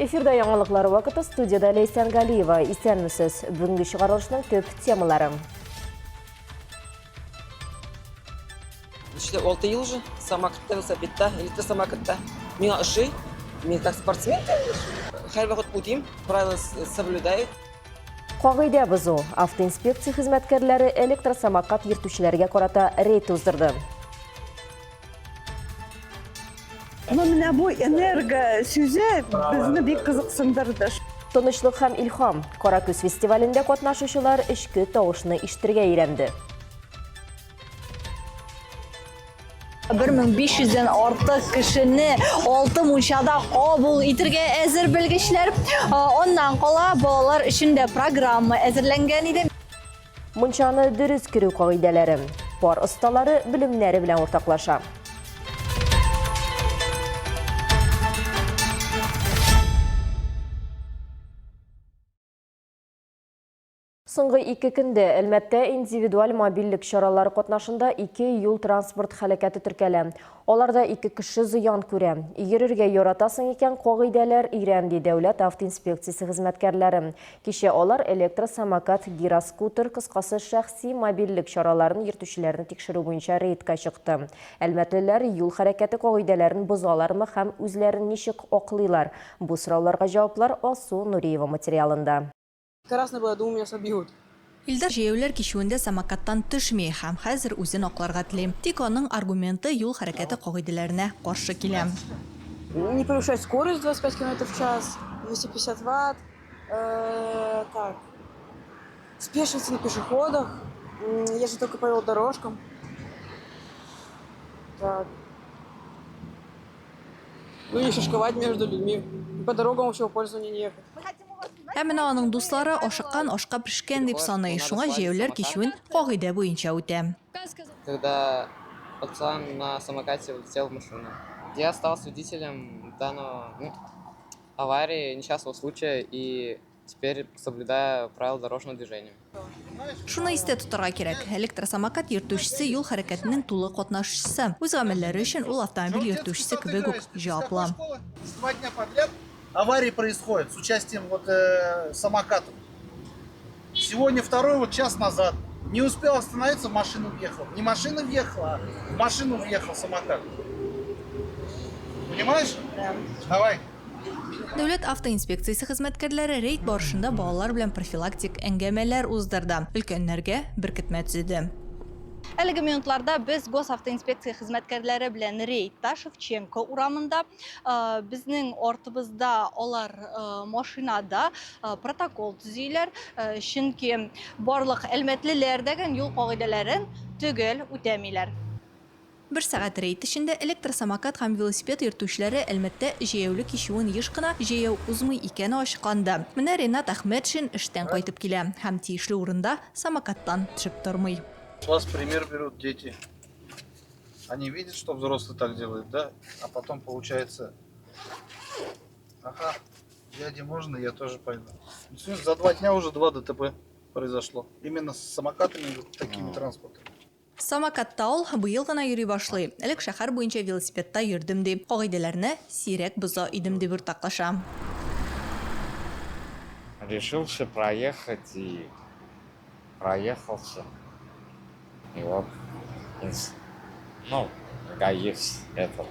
Эфирда яңалыклар вакыты студияда Ләйсән Галиева. Исәнмесез. Бүгенге чыгарылышның төп темалары. Ничә 6 ел уже самокатта, велосипедта, электросамокатта. Миңа ошый. Мин как спортсмен һәрвакыт үтим, правила соблюдаю. Кагыйдә бозу. Автоинспекция хезмәткәрләре электросамокат йөртүчеләргә карата рейд уздырды. Ну, менә бу энерго сүзе безне бик кызыксындырды. Тынычлык һәм илһам. Каракүз фестивалендә катнашучылар эчке тавышны ишетергә өйрәнде. 1500 дән артык кешене алты мунчада кабул итергә әзер белгечләр. Аннан кала балалар өчен дә программа әзерләнгән иде. Мунчаны дөрес керү кагыйдәләре. Пар осталары белемнәре белән уртаклаша. Соңгы ике көндә Әлмәттә индивидуаль мобильлек чаралары катнашында ике юл-транспорт һәлакәте теркәлә. Аларда ике кеше зыян күрә. Йөрергә яратасың икән, кагыйдәләр өйрән, ди Дәүләт автоинспекциясе хезмәткәрләре. Кичә алар электросамокат, гироскутер, кыскасы, шәхси мобильлек чараларын йөртүчеләрне тикшерү буенча рейдка чыкты. Әлмәтлеләр юл хәрәкәте кагыйдәләрен бозалармы һәм үзләрен ничек аклыйлар? Бу сорауларга җаваплар Алсу Нуриева материалында. Красный было, думал, меня собьют. Илдар җәяүләр кичүендә самокаттан төшми һәм хәзер үзен акларга тели. Тик аның аргументы юл хәрәкәте кагыйдәләренә каршы килә. Не превышать скорость 25 километров в час, 250 ватт, э, так, спешиваться на пешеходах, я же только по велодорожкам. Так. Ну и шишковать между людьми, по дорогам общего пользования не ехать. Ә менә аның дуслары ашыккан ашка пешкән дип саный, шуңа җәяүләр кичүен кагыйдә буенча үтә. Когда пацан на самокате влетел в машину. Я стал свидетелем данного, ну, аварии, несчастного случая и теперь соблюдаю правила дорожного движения. Шуны истә тотарга кирәк, электросамокат йөртүчесе юл хәрәкәтенең тулы катнашучысы. Үз гамәлләре өчен ул автомобиль йөртүчесе кебек үк җаваплы. Два дня подряд аварии происходят с участием вот э, самокатов. Сегодня второй вот час назад. Не успел остановиться, в машину въехал. Не машина въехала, а в машину въехал самокат. Понимаешь? Да. Давай. Дәүләт автоинспекциясе хезмәткәрләре рейд барышында балалар белән профилактик әңгәмәләр уздырды, өлкәннәргә беркетмә төзеде. Әлеге минутларда без Госавтоинспекция хезмәткәрләре белән рейдта Шевченко урамында. Э, безнең артыбызда алар э, машинада э, протокол төзиләр, чөнки барлык әлмәтлеләр дә юл кагыйдәләрен төгәл үтәмиләр. Бер сәгать рейд эчендә электросамокат һәм велосипед йөртүчеләре Әлмәттә җәяүле кичүен еш кына җәяү узмый икәне ачыкланды. Менә Ренат Әхмәтшин эштән кайтып килә һәм тиешле урында самокаттан төшеп тормый. С вас пример берут дети. Они видят, что взрослый так делает, да? А потом получается, ага, дяде можно, я тоже пойду. За два дня уже два ДТП произошло. Именно с самокатами, вот такими транспортами. Самокатта ул быел гына йөри башлый. Элек шәһәр буенча велосипедта йөрдем, ди. Кагыйдәләрне сирәк боза идем, дип уртаклаша. Решился проехать и проехался. И вот, ну, гаишник этот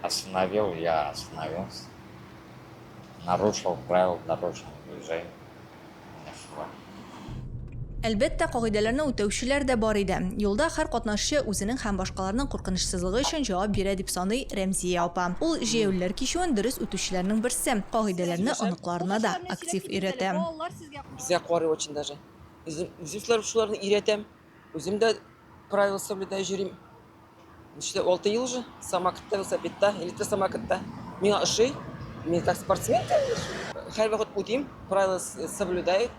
остановил, я остановился. Нарушил правила дорожного движения. Менә шулай. Әлбәттә, кагыйдәләрне үтәүчеләр дә бар иде. Юлда һәр катнашчы үзенең һәм башкаларның куркынычсызлыгы өчен җавап бирә, дип саный Рәмзия апа. Ул җәяүлеләр кичүен дөрес үтүчеләрнең берсе. Кагыйдәләрне оныкларына да актив өйрәтә. Безгә карый очень даже. Үзем, үзем шулар, шуларны өйрәтәм. Үзем дә правила соблюдаю йөрим. Ничә алты ел уже самокатта, велосипедта, электросамокатта. Миңа ошый. Мин как спортсмен, һәрвакыт үтим, правила соблюдаю.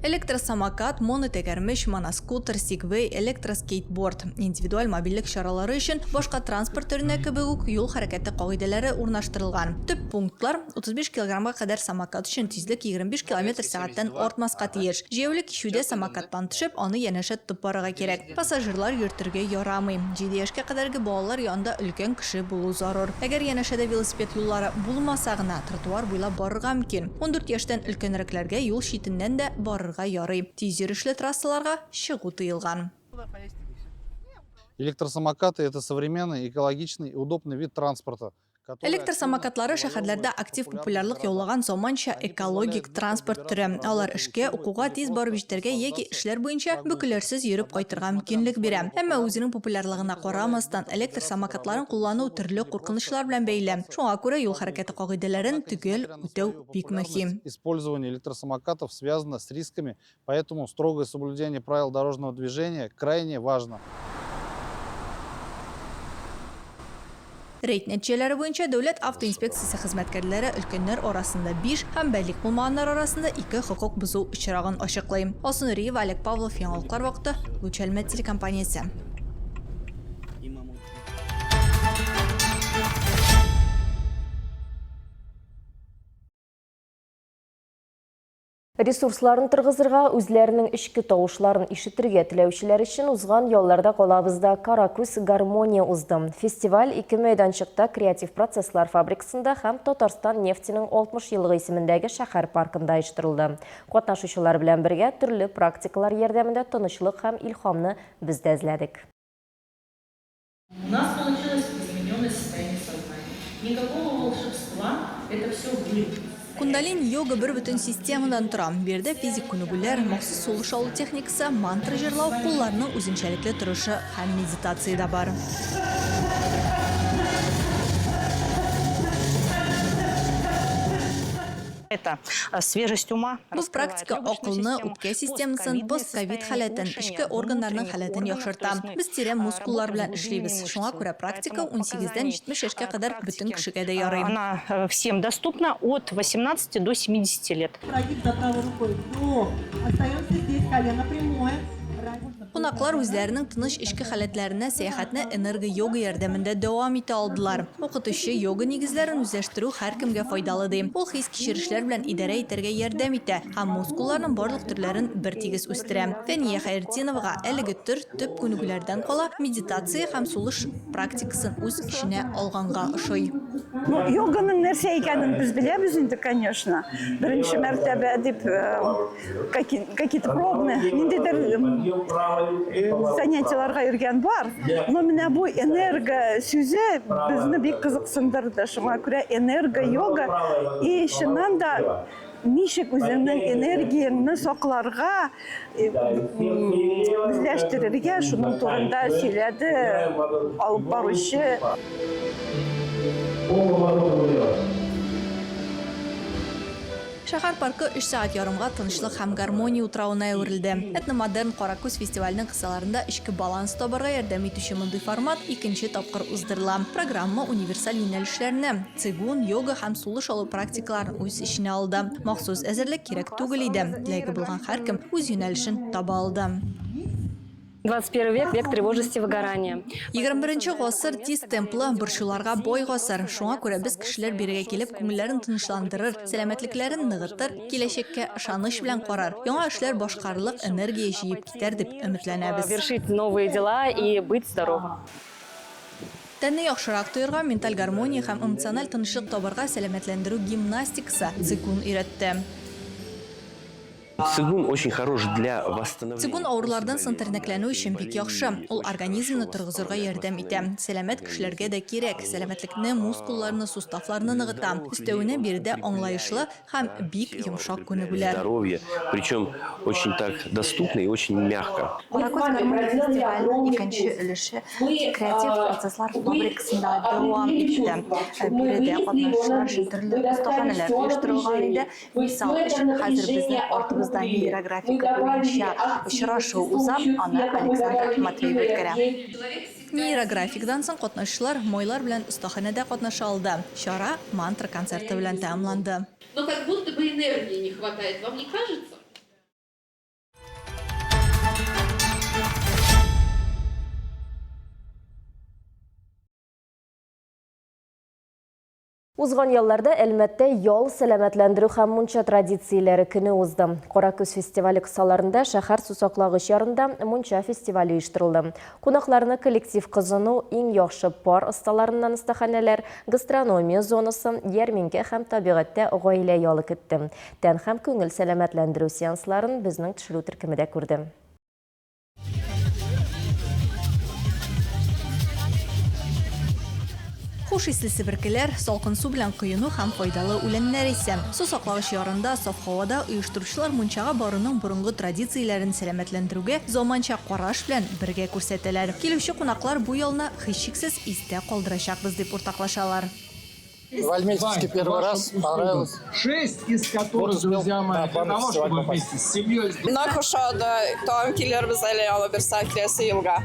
Электросамокат, монотәгәрмеч, моноскутер, сигвей, электроскейтборд, индивидуаль мобильлек чаралары өчен башка транспорт төренә кебек үк юл хәрәкәте кагыйдәләре урнаштырылган. Төп пунктлар, 35 килограммга кадәр самокат өчен тизлек 25 километр сәгатьтән артмаска тиеш. Җәяүле кичүдә самокаттан төшеп, аны янәшә тотып барырга кирәк. Пассажирлар йөртергә ярамый. Җиде яшькә кадәрге балалар янында өлкән кеше булу зарур. Әгәр янәшәдә велосипед юллары булмаса гына, тротуар буйлап барырга мөмкин. 14 яшьтән өлкәнрәкләргә юл читеннән дә барырга ярый. Тиз йөрешле трассаларга чыгу тыелган. Электросамокаты, это современный, экологичный и удобный вид транспорта. Электр самокатлары шәһәрләрдә актив популярлык яулаган заманча экологик транспорт төре. Алар эшкә, укуга тиз барып җитәргә яки эшләр буенча бөкеләрсез йөреп кайтырга мөмкинлек бирә. Әмма үзенең популярлыгына карамастан, электр самокатларын куллану төрле куркынычлар белән бәйле. Шуңа күрә юл хәрәкәте кагыйдәләрен төгәл үтәү бик мөһим. Использование электросамокатов связано с рисками, поэтому строгое соблюдение правил дорожного движения крайне важно. Рейд нәтиҗәләре буенча Дәүләт автоинспекциясе хезмәткәрләре өлкәннәр арасында биш һәм балигъ булмаганнар арасында ике хокук бозу очрагын ачыклый. Алсу Нуриева, Олег Павлов, Яңалыклар вакыты, Луч Әлмәт телекомпаниясе. Ресурсларын торгызырга, үзләренең эчке тавышларын ишетергә теләүчеләр өчен узган ялларда калабызда Каракүз гармония узды. Фестиваль ике мәйданчыкта креатив процесслар фабрикасында һәм Татарстан нефтенең 60 еллыгы исемендәге шәһәр паркында оештырылды. Катнашучылар белән бергә төрле практикалар ярдәмендә тынычлык һәм илһамны без дә эзләдек. У нас получилось измененное состояние сознания. Никакого волшебства, это все вы. Кундалини йога бер бөтен системадан тора. Биредә физик күнегүләр, махсус сулыш алу техникасы, мантра җырлау, кулларның үзенчәлекле торышы һәм медитация дә бар. Это свежесть ума. Бу практика акылны, үпкә системасын, постковид халәтен, эчке органнарның халәтен яхшырта. Без тирән мускуллар белән эшлибез. Шуңа күрә практика 18-дән 70 яшькә кадәр бөтен кешегә дә ярый. Она всем доступна от 18 до 70 лет. Прогиб за правой рукой. Вдох. Остаемся здесь, колено прямое. Кунаклар үзләренең тыныч эчке халәтләренә сәяхәтне энерго-йога ярдәмендә дәвам итә алдылар. Укытучы йога нигезләрен үзләштерү һәркемгә файдалы ди. Ул хис-кичерешләр белән идарә итәргә ярдәм итә һәм мускулларның барлык төрләрен бертигез үстерә. Фәния Хәертдиновага әлеге төр төп күнегүләрдән кала медитация һәм сулыш практикасын үз эченә алганга ошый. Ну, йоганың нәрсә икәнен без беләбез инде, конечно. Беренче мәртәбә дип какие-то пробные, ниндидер занятиеларга йөргән бар. Но менә бу энерго сүзе безне бик кызыксындырды. Шуңа күрә энерго-йога и чыннан да ничек үзеңнең энергияңне сакларга, үзләштерергә, шуның турында сөйләде алып баручы. Шәһәр паркы өч сәгать ярымга тынычлык һәм гармония утравына әверелде. Этномодерн Каракүз фестиваленең кысаларында эчке баланс табарга ярдәм итүче мондый формат икенче тапкыр уздырыла. Программа универсаль юнәлешләрне, цигун, йога һәм сулыш алу практикаларын үз эченә алды. Махсус әзерлек кирәк түгел иде, теләге булган һәркем үз юнәлешен таба алды. 21 век, век тревожности, выгорания. 21 гасыр тиз темплы, борчуларга бай гасыр. Шуңа күрә без кешеләр бирегә килеп күңелләрен тынычландырыр, сәламәтлекләрен ныгытыр, киләчәккә ышаныч белән карар, яңа эшләр башкарырлык энергия җыеп китәр дип өметләнәбез. Вершить новые дела и быть здоровым. Тәнне яхшырак тоерга, менталь гармония һәм эмоциональ тынычлык табарга сәламәтләндерү гимнастикасы, цигун өйрәтте. Цигун очень хорош для восстановления. Цигун авырулардан соң тернәкләнү өчен бик яхшы. Ул организмны торгызырга ярдәм итә. Сәламәт кешеләргә дә кирәк. Сәламәтлекне, мускулларны, суставларны ныгыта. Өстәвенә, биредә аңлаешлы һәм бик йомшак күнегүләр. Здоровье, причем очень так доступно и очень мягко. Каракүз гармония фестиваленең икенче өлеше креатив процесслар фабрикасында дәвам итте. Биредә катнашучылар өчен төрле остаханәләр оештырылган иде. Мисал өчен, хәзер безнең артыбызда нейрографика буенча очрашу уза, аны Александр Матвеев үткәрә. Нейрографикадан соң катнашучылар майлар белән остаханәдә катнаша алды. Чара мантра концерты белән тәмамланды. Но как будто бы энергии не хватает, вам не кажется? Узган ялларда Әлмәттә ял, сәламәтләндерү һәм мунча традицияләре көне узды. Кара көз фестивале кысаларында шәһәр сусаклагыч ярында мунча фестивале оештырылды. Кунакларны коллектив кызыну, иң яхшы пар осталарыннан остаханәләр, гастрономия зонасы, ярминкә һәм табигатьтә гаилә ялы көтте. Тән һәм күңел сәламәтләндерү сеансларын безнең төшерү төркеме дә күрде. Хуш исле себеркеләр, салкын су белән коену һәм файдалы үләннәр исе. Су саклагыч ярында, саф һавада оештыручылар мунчага баруның борынгы традицияләрен сәламәтләндерүгә заманча караш белән бергә күрсәтәләр. Килүче кунаклар бу ялны һичшиксез истә калдырачакбыз дип уртаклашалар. В Альметьевске первый раз понравилось. Шесть из которых, друзья мои, для того, чтобы вместе с семьей... Нык ошады, тагын килербез әле Алабирса киләсе елга.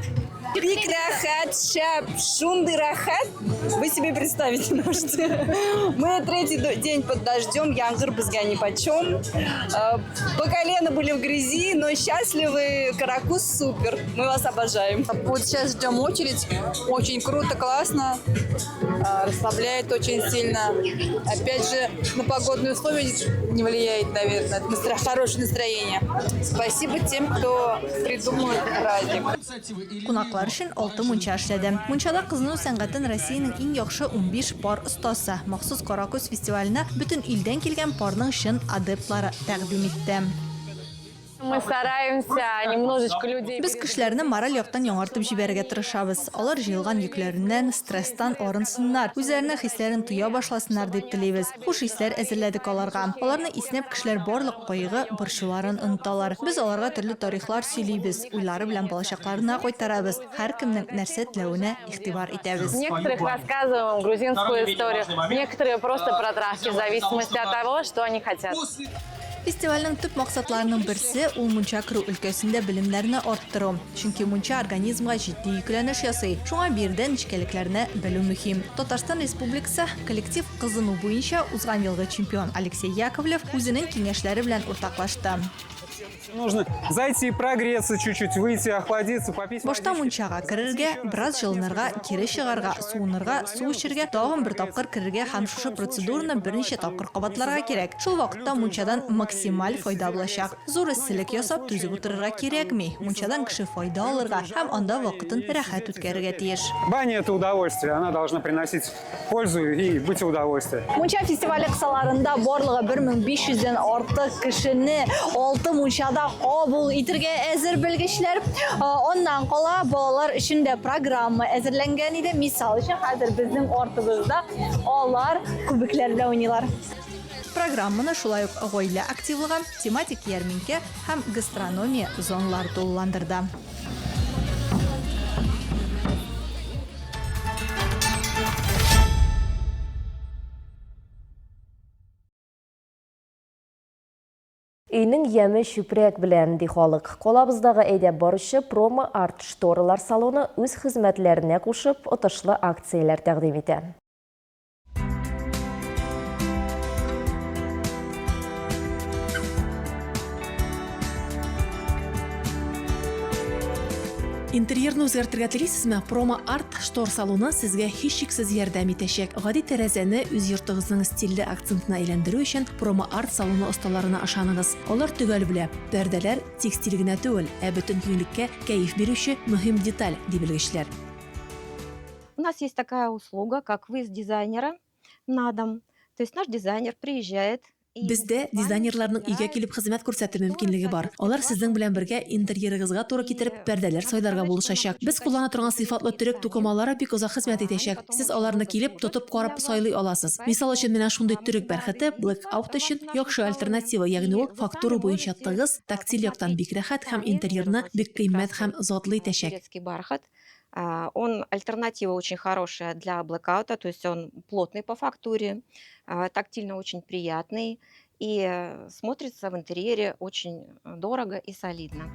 Бик рәхәт, шәп, шундый рәхәт, вы себе представить не можете. Мы третий день под дождем, яңгыр безгә нипочем. По колено были в грязи, но счастливы, Каракуз супер, мы вас обожаем. Вот сейчас ждем очередь, очень круто, классно, расслабляет очень сильно. Опять же, на погодные условия не влияет, наверное, хорошее настроение. Спасибо тем, кто придумал этот праздник. Кунаклар өчен алты мунча эшләде. Мунчада кызыну сәнгатен Россиянең иң яхшы 15 пар остасы, махсус Каракүз фестиваленә бөтен илдән килгән парның чын адептлары тәкъдим итте. Мы стараемся немножечко людей. Без кешеләрне мораль яктан яңартып җибәрергә тырышабыз. Алар җыелган йөкләреннән, стресстан арынсыннар, үзләренең хисләрен тоя башласыннар дип телибез. Хуш исләр әзерләдек аларга. Аларны иснәп кешеләр барлык кайгы, борчуларын оныталар. Без аларга төрле тарихлар сөйлибез, уйлары белән балачакларына кайтарабыз, һәркемнең нәрсә теләвенә игътибар итәбез. Некоторых рассказываем грузинскую историю, некоторые просто про травки, в зависимости от того, что они хотят. Фестивальнең төп максатларының берсе, ул мунча керү өлкәсендә белемнәрне арттыру. Чөнки мунча организмга җитди йөкләнеш ясый. Шуңа биредә нечкәлекләрне белү мөһим. Татарстан Республикасы коллектив кызыну буенча узган елгы чемпион Алексей Яковлев үзенең киңәшләре белән уртаклашты. Нужно зайти, прогреться чуть-чуть, выйти, охладиться, попить Башта мунчага керергә, бераз җылынырга, кире чыгарга, суынырга, су эчәргә, тагын бер тапкыр керергә һәм шушы процедураны берничә тапкыр кабатларга кирәк. Шул вакытта мунчадан максималь файда булачак. Зур эсселек ясап, түзеп утырырга кирәкми. Мунчадан кеше файда алырга һәм анда вакытын рәхәт үткәрергә тиеш. Баня – это удовольствие, она должна приносить пользу и быть удовольствием. Мунча фестивале кысаларында барлыгы 1500 дән артык кешене алты мунчада кабул итергә әзер белгечләр. Аннан кала балалар өчен дә программа әзерләнгән иде. Мисал өчен, хәзер безнең артыбызда алар күбекләр белән уйныйлар. Программаны шулай ук гаилә активлыгы, тематик ярминкә һәм гастрономия зоналары тулыландырды. Өйнең яме чүпрәк белән, ди халык. Калабыздагы әйдәп баручы Промо Арт шторалар салоны үз хезмәтләренә кушып, отышлы акцияләр тәкъдим итә. Интерьерны үзгәртергә телисезме? Промо Арт штор салоны сезгә һичшиксез ярдәм итәчәк. Гади тәрәзәне үз йортыгызның стильле акцентына әйләндерү өчен Промо Арт салоны осталарына ышаныгыз. Алар төгәл белә, пәрдәләр текстиль генә түгел, ә бөтен киңлеккә кәеф бирүче мөһим деталь, ди белгечләр. У нас есть такая услуга, как выезд дизайнера на дом. То есть наш дизайнер приезжает. Бездә дизайнерларның өйгә килеп хезмәт күрсәтү мөмкинлеге бар. Алар сезнең белән бергә интерьерыгызга туры китереп пәрдәләр сайларга булышачак. Без куллана торган сыйфатлы төрек тукымалары бик озак хезмәт итәчәк. Сез аларны килеп, тотып карап сайлый аласыз. Мисал өчен, менә шундый төрек бәрхете блэк-аут өчен яхшы альтернатива, ягъни ул фактура буенча тыгыз, тактиль яктан бик рәхәт һәм интерьерны бик кыйммәт һәм затлы итәчәк. Турецкий бархат. Он альтернатива очень хорошая для блэкаута, то есть он плотный по фактуре, тактильно очень приятный и смотрится в интерьере очень дорого и солидно.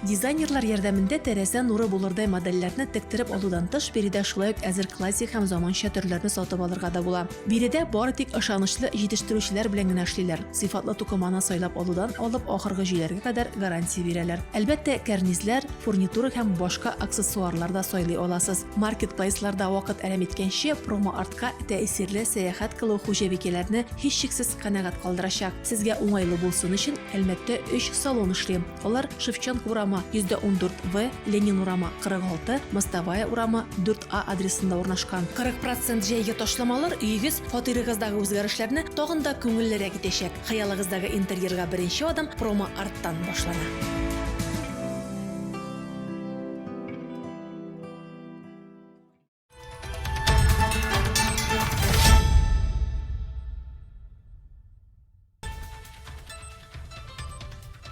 Дизайнерлар ярдәмендә тәрәзә нуры булырдай модельләрне тектереп алудан тыш, биредә шулай ук әзер классик һәм заманча төрләрне сатып алырга да була. Биредә бары тик ышанычлы җитештерүчеләр белән генә эшлиләр. Сыйфатлы тукыманы сайлап алудан алып ахыргы җөйләргә кадәр гарантия бирәләр. Әлбәттә, кәрнизләр, фурнитура һәм башка аксессуарлар да сайлый аласыз. Маркетплейсларда вакыт әрәм иткәнче, промо-артка тәэсирле сәяхәт кылу хуҗабикәләрне һичшиксез канәгать калдырачак. Сезгә уңайлы булсын өчен, Әлмәттә өч салон эшли. Алар Шевченко урамы 114 В, Ленин урамы 46, Мостовая урамы 4 А адресында урнашкан. 40 процент җәйге ташламалар өегез, фатирыгыздагы үзгәрешләрне тагын да күңеллерәк итәчәк. Хыялыгыздагы интерьерга беренче адым промо-арттан башлана.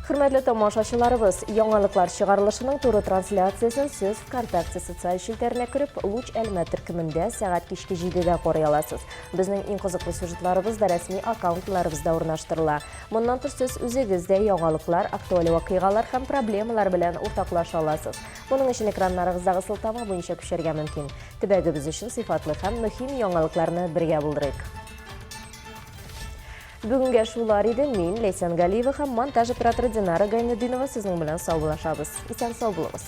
Хөрмәтле тамашачыларыбыз, яңалыклар чыгарылышының туры трансляциясен сез ВКонтакте социаль челтәренә кереп, Луч Әлмәт төркемендә сәгать кичке 7-дә карый аласыз. Безнең иң кызыклы сюжетларыбыз да рәсми аккаунтларыбызда урнаштырыла. Моннан тыш сез үзегез дә яңалыклар, актуаль вакыйгалар һәм проблемалар белән уртаклаша аласыз. Моның өчен экраннарыгыздагы сылтама буенча күчәргә мөмкин. Төбәгебез өчен сыйфатлы һәм мөһим яңалыкларны бергә булдырыйк. Бүгенгә шулар иде. Мин, Ләйсән Галиева һәм монтаж операторы Динара Гайнетдинова сезнең белән саубуллашабыз. Исән сау булыгыз.